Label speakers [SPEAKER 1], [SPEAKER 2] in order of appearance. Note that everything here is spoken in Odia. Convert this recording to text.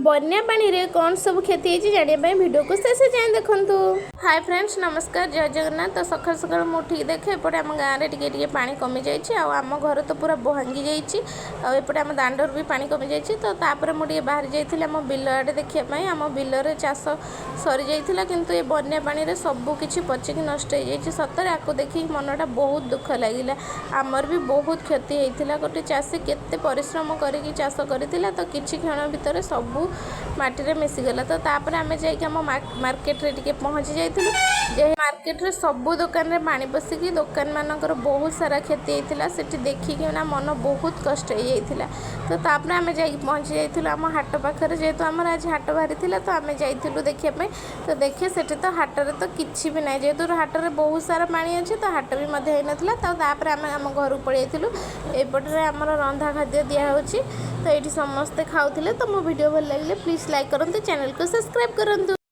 [SPEAKER 1] ବନ୍ୟା ପାଣିରେ କ'ଣ ସବୁ କ୍ଷତି ହେଇଛି, ଜାଣିବା ପାଇଁ ଭିଡ଼ିଓକୁ ଶେଷ ଯାଏଁ ଦେଖନ୍ତୁ। ହାଏ ଫ୍ରେଣ୍ଡସ୍, ନମସ୍କାର, ଜୟ ଜଗନ୍ନାଥ। ତ ସକାଳୁ ସକାଳୁ ମୁଁ ଉଠିକି ଦେଖେ, ଏପଟେ ଆମ ଗାଁରେ ଟିକେ ଟିକେ ପାଣି କମିଯାଇଛି ଆଉ ଆମ ଘର ତ ପୁରା ଭାଙ୍ଗି ଯାଇଛି ଆଉ ଏପଟେ ଆମ ଦାଣ୍ଡରୁ ବି ପାଣି କମିଯାଇଛି। ତ ତାପରେ ମୁଁ ଟିକେ ବାହାରି ଯାଇଥିଲି ଆମ ବିଲ ଆଡ଼େ ଦେଖିବା ପାଇଁ। ଆମ ବିଲରେ ଚାଷ ସରିଯାଇଥିଲା, କିନ୍ତୁ ଏ ବନ୍ୟା ପାଣିରେ ସବୁ କିଛି ପଚିକି ନଷ୍ଟ ହେଇଯାଇଛି। ସତରେ ଆକୁ ଦେଖିକି ମନଟା ବହୁତ ଦୁଃଖ ଲାଗିଲା। ଆମର ବି ବହୁତ କ୍ଷତି ହେଇଥିଲା। ଗୋଟେ ଚାଷୀ କେତେ ପରିଶ୍ରମ କରିକି ଚାଷ କରିଥିଲା, ତ କିଛି କ୍ଷଣ ଭିତରେ ସବୁ ମାଟିରେ ମିଶିଗଲା। ତ ତାପରେ ଆମେ ଯାଇକି ଆମ ମାର୍କେଟରେ ଟିକେ ପହଞ୍ଚି ଯାଇଥିଲୁ ଯେ ମାର୍କେଟରେ ସବୁ ଦୋକାନରେ ପାଣି ପଶିକି ଦୋକାନମାନଙ୍କର ବହୁତ ସାରା କ୍ଷତି ହେଇଥିଲା। ସେଠି ଦେଖିକି ନା ମନ ବହୁତ କଷ୍ଟ ହେଇଯାଇଥିଲା। ତ ତାପରେ ଆମେ ଯାଇକି ପହଞ୍ଚି ଯାଇଥିଲୁ ଆମ ହାଟ ପାଖରେ। ଯେହେତୁ ଆମର ଆଜି ହାଟ ବାହାରିଥିଲା, ତ ଆମେ ଯାଇଥିଲୁ ଦେଖିବା ପାଇଁ। ତ ଦେଖେ, ସେଠି ତ ହାଟରେ ତ କିଛି ବି ନାହିଁ। ଯେହେତୁ ହାଟରେ ବହୁତ ସାରା ପାଣି ଅଛି, ତ ହାଟ ବି ମଧ୍ୟ ହେଇନଥିଲା। ତ ତାପରେ ଆମେ ଆମ ଘରକୁ ପଳେଇ ଯାଇଥିଲୁ। ଏପଟରେ ଆମର ରନ୍ଧା ଖାଦ୍ୟ ଦିଆହେଉଛି, ତ ଏଇଠି ସମସ୍ତେ ଖାଉଥିଲେ। ତ ମୋ ଭିଡ଼ିଓ ଭଲ ଲାଗିଲେ ପ୍ଲିଜ୍ ଲାଇକ୍ କରନ୍ତୁ, ଚ୍ୟାନେଲକୁ ସବସ୍କ୍ରାଇବ୍ କରନ୍ତୁ।